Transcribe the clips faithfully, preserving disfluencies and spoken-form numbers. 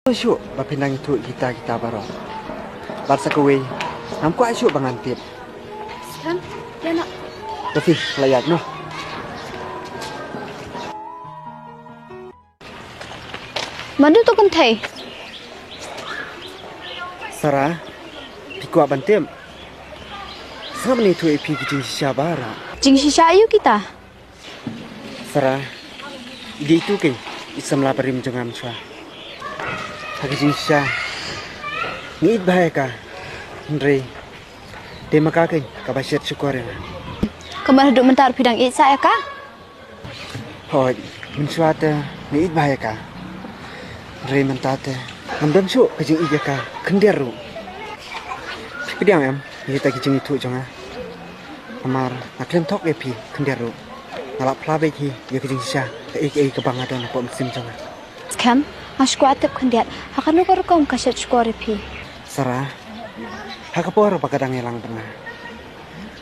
Shuh ba phin dang ithuh kita kita baroh. Bad sa kawei, ngam kwah shuh ba ngan tip. Skhem, ïa na. Tapi la ïaid noh. Mano to kynthei? Sara, phi kwah ban tip? Sngap, ngi ithuh ïa phi ki jingshisha baroh. Jingshisha aïu kita? Sara, i dei tu keiñ i samla barim jong nga mynshwa. Ha ki jingshisha ngi ïeit bha ïa ka, hynrei dei ma ka keiñ kaba shet shukor ïa nga. Kumno haduh mynta phi dang ïeit sah ïa ka? Hooid, mynshwa te nga ïeit bha ïa ka. Hynrei mynta te ngam don shuh ka jingïeit ïa ka khyndiat ruh. Phi pdiang em ïa kita ki jingithuh jong nga? Namar nga khlem thok ïa phi khyndiat ruh, nga la phla beit hi ïa ka jingshisha kaei kaei kaba nga don hapoh mynsiem jong nga. Skhem, nga shu kwah tip khyndiat, ha kano ka rukom ka shet shukor ïa phi? Sara, ha ka por ba ka dang ïalang bad nga,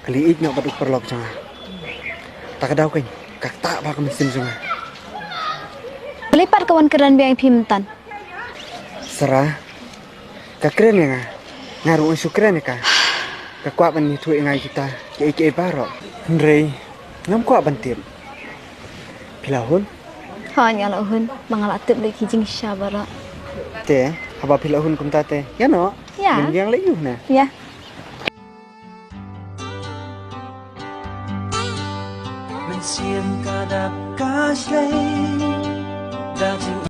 ka la ïeit noh bad u paralok jong nga. Ta ka daw keiñ ka ktah bha ka mynsiem jong nga. Balei pat ka wan kren biang ïa phi mynta? Sara, ka kren ïa nga, nga ruh ngan shu kren ïa ka. Ka kwah ban ïathuh ïa nga ïa kita kiei kiei baroh. Hynrei ngam kwah ban tip. Phi la hun? Hooid, nga la hun, ba nga la tip lei ki jingshisha baroh. Te haba phi la hun kumta te ïa noh. Ïa. Ngin ïeng leit ïuh na. Ïa. Mynsiem ka dap ka shlei da jing